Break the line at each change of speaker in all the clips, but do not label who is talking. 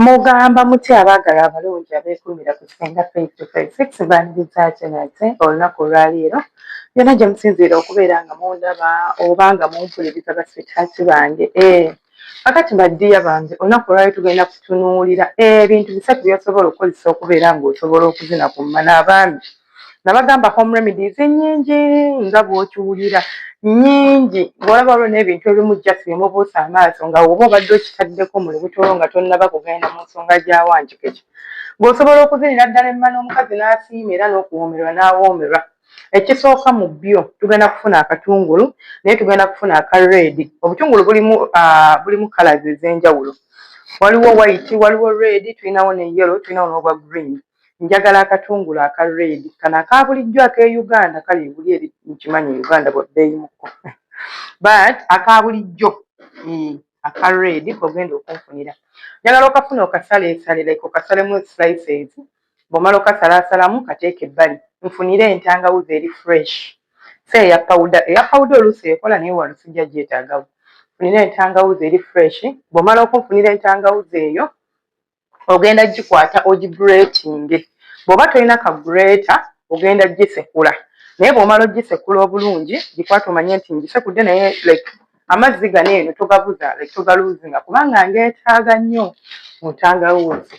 Mugamba mutya abaagala abalungi abeekuumira ku Ssenga Faith 256? Mbaniriza ate nate olunaku olwaleero yonna gye musinziira okubeera nga mundaba oba nga mumpuliriza, ba sweetheart bange. Kakati ba dear bange, olunaku olwaleero tugenda kutunuulira ebintu bisatu by'osobola okukozesa okubeera ng'osobola okuzina ku mmana. Abaami nabagamba home remedies nnyingi nga bw'okiwulira nnyingi, ng'olaba waliwo n'ebintu ebimu just bye mubuusa amaaso nga oba obadde okitaddeko mu lubuto lwo nga tonnaba kugenda mu nsonga gya wanjikeki, ng'osobola okuzinira ddala emmana omukazi n'asiima era n'okuwoomerwa n'awoomerwa. Ekisooka mu byo, tugenda kufuna akatungulu, naye tugenda kufuna aka red. Obutungulu bulimu colours ez'enjawulo: waliwo white, waliwo red, tulinawo ne yellow, tulinawo n'obwa green. Njagala akatungulu aka red, kano aka bulijjo ak'e Uganda. Kale buli eri nkimanyi Uganda bwa bbeeyimuko, but aka bulijjo aka red k'ogenda okunfunira. Njagala okafuna okasaleesale, like okasalemu slices. Bw'omala okasalaasalamu, kateeke ebbali. Nfunire entangawuzi eri fresh, si eya powder. Eya powder oluusi ekola, naye wano sijja gyetaagawo. Nfunire entangawuzi eri fresh. Bw'omala okunfunira entangawuzi eyo, ogenda gikwata ogigratinge. Bw'oba tolina ka grater, ogenda gisekula, naye bw'omala ogisekula obulungi, gikwata omanye nti ngisekudde, naye like amazzi gano eno togabuza, like togaluuzinga, kubanga ngeetaaga nnyo mu ntangawuzi.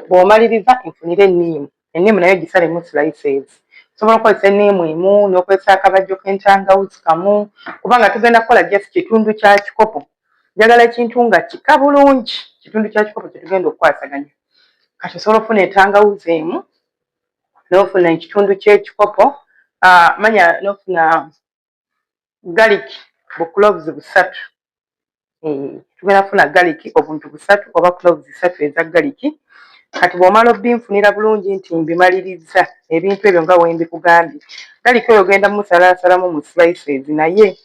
Bw'omaliriza, nfunire enniimu. Enniimu nayo gisalemu slices. Osobola okukozesa enniimu emu n'okozesa akabajjo k'entangawuzi kamu, kubanga tugenda kukola just kitundu kya kikopo. Njagala ekintu nga kika bulungi, kitundu kya kikopo kye tugenda okukwasaganya. Kati osobola okufuna entangawuzi emu n'ofuna ekitundu ky'ekikopo, manya n'ofuna garlic bu cloves busatu. Tugenda kufuna garlic obuntu busatu oba cloves ssatu eza garlic. Kati bw'omala obinfunira bulungi nti mbimalirizza ebintu ebyo nga bwe mbikugambye, garlic oyo ogenda musalaasalamu mu slices, naye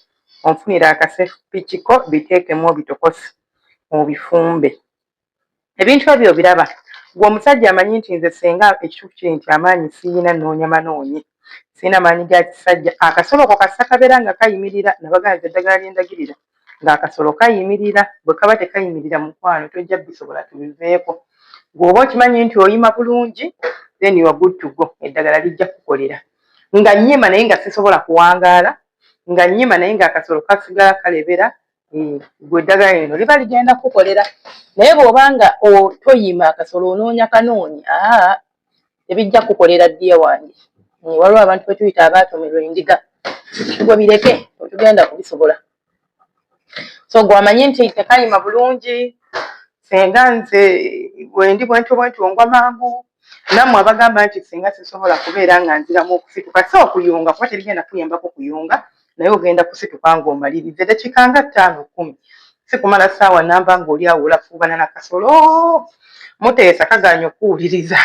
onfunire akasepikiko, biteekemu, obitokose, obifumbe. Ebintu ebyo obiraba gwe omusajja amanyi nti nze senga ekituufu kiri nti amaanyi siyina, nnoonya manoonye, sirina maanyi ga kisajja. Akasolo ko kasita kabeera nga kayimirira. Nabaganza eddagala lyendagirira ng'akasolo kayimirira. Bwe kaba tekayimirira, mukwano, tojja bisobola, tubiveeko. Bw'oba okimanyi nti oyima bulungi, then you are good to go, eddagala lijja kukolera. Nga nnyima naye nga sisobola kuwangaala, nga nnyima naye ng'akasolo kasigala kalebera, gwe eddagala lino liba ligenda kukolera. Naye bw'oba nga toyima, akasolo onoonya kanoonyi, aa, tebijja kukolera, dear wange. Waliwo abantu be tuyita abaatomerwa endiga. Gwe bireke, otugenda kubisobola. So gwe amanyi nti tekayima bulungi, senga nze bwendi bwentyo bwentyo ngwa mangu. Nammwe abagamba nti singa sisobola kubeera nga nziramu okusituka, si okuyunga, kuba terigenda kuyambako kuyunga, naye ogenda kusituka ng'omaliriza eddakiika nga 5, 10, si kumala ssaawa namba ng'oli awo olafuubana nakasolo muteesa kagaanya okuwuliriza.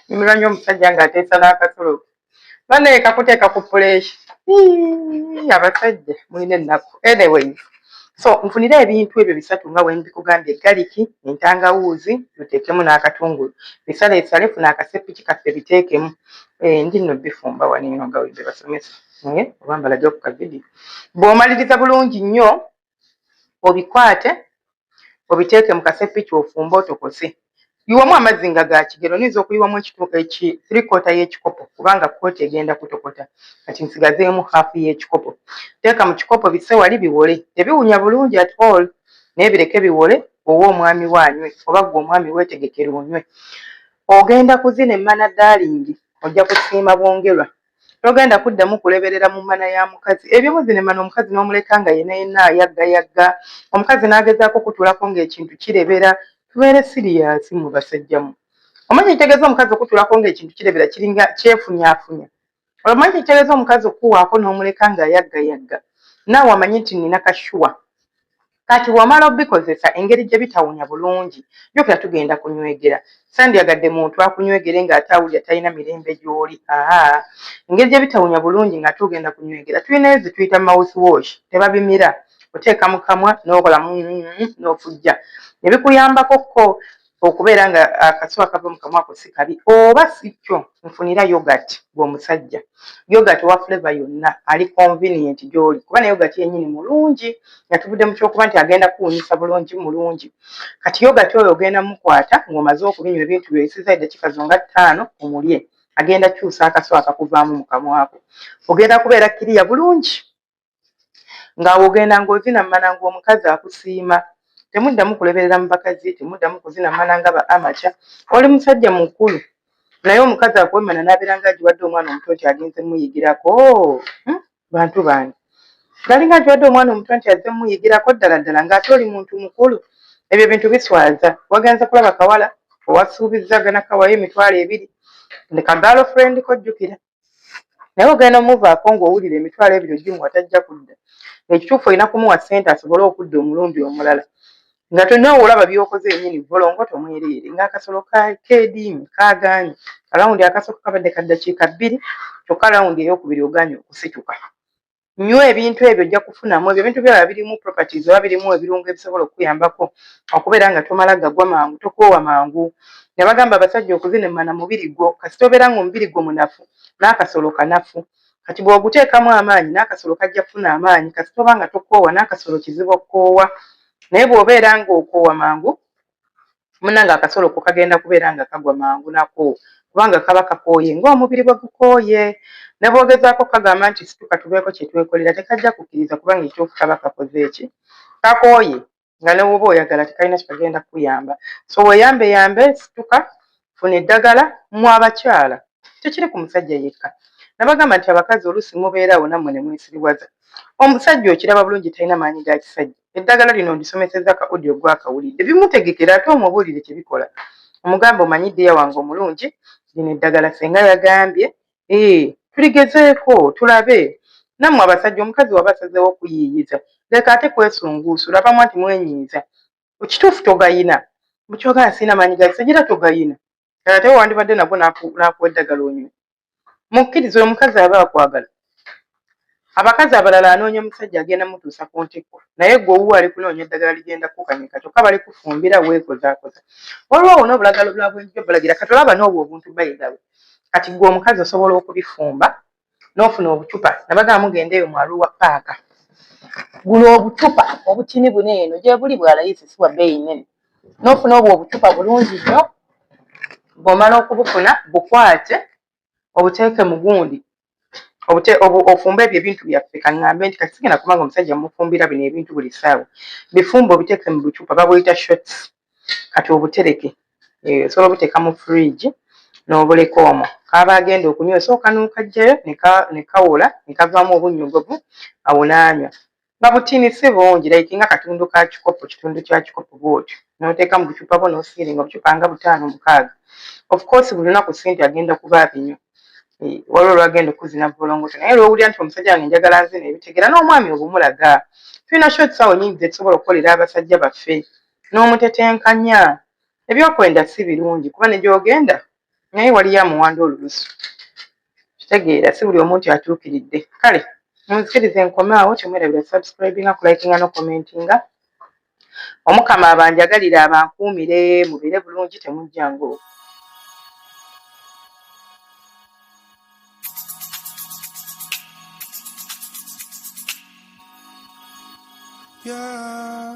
Nyumirwa nnyo omusajja ng'ateesa n'akasolo bannaye, kakuteeka ku pressure. Abasajja mulina ennaku. Anyways, so nfunire ebintu ebyo bisatu nga bwe mbikugambye: garlic, entangawuuzi, oteekemu n'akatungulu, bisaleesale, funa akasepiki kaffe, biteekemu. Ndi nno bifumba wano eno nga bwe basomesa, oba mbalage ku kavidiyo. Bw'omaliriza bulungi nnyo, obikwate obiteeke mu kasepiki, ofumbe, otokose. Yiwamu amazzi nga ga kigero. Oyinza okuyiwamu three quarter y'ekikopo, kubanga quarter egenda kutokota. Kati nsigazeemu half y'ekikopo. Teeka mu kikopo, bisse wali biwole. Tebiwunya bulungi at all, naye bireke biwole, owe omwami we anywe, oba ggwe omwami weetegekere onywe. Ogenda kuzina emmana, darling, ojja kusiima bwongerwa. Togenda kuddamu kuleberera mu mmana ya mukazi. Ebyo muzina emmana, omukazi n'omuleka nga yenna yenna ayaggayagga, omukazi n'agezaako okutuulako ng'ekintu kirebera. Tubeere serious mu basajjamu. Omanyi kitegeeza omukazi okutuulako ng'ekintu kirebera, kiringa kyefunyaafunya? Omanyi kitegeeza omukazi okukuwaako n'omuleka ng'ayaggayagga? Naawe amanyi nti nina kashuwa. Kati bw'omala obikozesa, engeri gye bitawunya bulungi, jjukira tugenda kunywegera. Sandyagadde muntu akunywegere ng'ate awulira talina mirembe gy'oli. Aa, engeri gye bitawunya bulungi ng'ate ogenda kunywegera, tulina ezi tuyita mouth wash, tebabimira, oteeka mu kamwa n'okola n'ofujja ne bikuyambako ko. Okubeera nga akasu akava mu kamwa ko si kabi, oba si kyo nfunira yogurt gw'omusajja, yogurt owa flavor yonna ali convenient gy'oli, kuba ne yogurt yennyini mulungi nga tuvudde mu kyokuba nti agenda kuwunyisa bulungi mulungi. Kati yogurt oyo ogenda mukwata ng'omaze okubinywa ebintu byo, oyisiza eddakiika zo nga 5, omulye, agenda kyusa akasu akakuvaamu mu kamwako, ogenda kubeera kiriya bulungi ng'awo ogenda ng'ozina mmana ng'omukazi akusiima. Temuddamu kuleberera mu bakazi, temuddamu kuzina mmana nga ba amateur. Oli musajja mukulu, naye omukazi akuwemana n'abeera nga agiwadde omwana omuto nti agenze muyigirako. Bantu bange, galinga agiwadde omwana omuto nti azze muyigirako ddala ddala, ng'ate oli muntu mukulu. Ebyo bintu biswaza. Wagenze kulaba kawala owasuubizza gana kawayo 20,000 ne ka girlfriend kojjukira, naye ogenda omuvaako ng'owulira 20,000 ogimuwa tajja kudda. Ekituufu olina kumuwa ssente asobole okudda omulundi omulala, nga tonna olaba by'okoze yennyini volongoto mwereere ng'akasolo keediimye kaagaanye. Round akasooka kabadde ka ddakiika 2, kyokka round eyokubiri ogaanye okusituka. Nywa ebintu ebyo, ojja kufunamu. Ebyo ebintu byaba birimu properties oba birimu ebirungo ebisobola okukuyambako okubeera nga tomala gagwa mangu, tokoowa mangu. Ne bagamba abasajja okuzina emmana mubiri gwo, kasita obeera nga omubiri gwo munafu n'akasolo kanafu. Kati bw'oguteekamu amaanyi n'akasolo kajja kufuna amaanyi. Kasita oba nga tokoowa n'akasolo kizibu okukoowa, naye bw'obeera ng'okoowa mangu, munnange, akasolo ko kagenda kubeera nga kagwa mangu nako, kubanga kaba kakooye ng'omubiri bwe gukooye. Ne bw'ogezaako kagamba nti situka tubeeko kye twekolera, tekajja kukkiriza, kubanga ekituufu kaba kakoze eki kakooye, nga ne woba oyagala tekalina kyekagenda kukuyamba. So weeyambeyambe, situka, funa eddagala. Mmwe abakyala, tekiri ku musajja yekka. Nabagamba nti abakazi oluusi mubeeraawo nammwe ne mwesiriwaza. Omusajja okiraba bulungi talina maanyi ga kisajja. Eddagala lino ndisomesezza ka audio gwakawulidde, bimutegekera ate omubuulire kye bikola. Omugambe, omanyi ddeya wange omulungi, lino eddagala senga yagambye ee tuligezeeko tulabe. Nammwe abasajja, omukazi waba asazeewo okuyiiyiza, leka ate kwesunguusula. Abamu nti mwenyiiza, ekituufu togayina mukyogala sirina maanyi ga kisajja, era togayina, ate wandibadde nagwo n'akuwa eddagala onywe. Mukkirize omukazi aba akwagala. Abakazi abalala anoonya omusajja agenda mutuusa ku ntikko, naye gwe owuwo ali kunoonya eddagala ligenda kukanyika, kyokka bali kufumbira weekozaakoza. Waliwo awo n'obulagala obulala bwenjija obalagira. Kati olaba n'obwo obuntu bayigawe. Kati gwe omukazi osobola okubifumba n'ofuna obucupa. Nabagamba mugende eyo mu Arua Park, gula obucupa obutini buno, eno gye buli bwa layisi, si bwa bbeeyi nnene, n'ofuna obwo obucupa bulungi nnyo. Bw'omala okubufuna, bukwate obuteeke mu gundi, ofumbe ebyo ebintu byaffe. Kaŋŋambe nti kati sigenda kubanga omusajja mufumbira bino ebintu buli ssaawa. Bifumbe obiteeke mu bucupa, babuyita shots. Kati obutereke, osobola obuteeka mu fridge n'obuleka omwo. Kaba agenda okunywa, osooka n'okajjayo ne kawola ne kavaamu obunnyogovu, awo n'anywa. Nga butini si bungi, like nga katundu ka kikopo, kitundu kya kikopo bw'otyo, n'oteeka mu bucupa bwo n'osiiringa obucupa nga butaano mukaaga. Of course buli lunaku si nti agenda kuba abinywa, waliwo lwagenda okuzina volongoto, naye lwowulira nti omusajja wange njagala nzina ebitegeera n'omwami obumulaga. Tulina shots awo nyingi zetusobola okukolera abasajja baffe n'omutetenkanya. Ebyokwenda si birungi, kuba ne gy'ogenda naye waliyo amuwanda olubusu, kitegeera si buli omuntu atuukiridde. Kale munzikirize nkome awo. Temwerabira subscribinga, kulikinga no commentinga. Omukama abanjagalire, abankuumire, mubeere bulungi, temujjangu.
Yeah.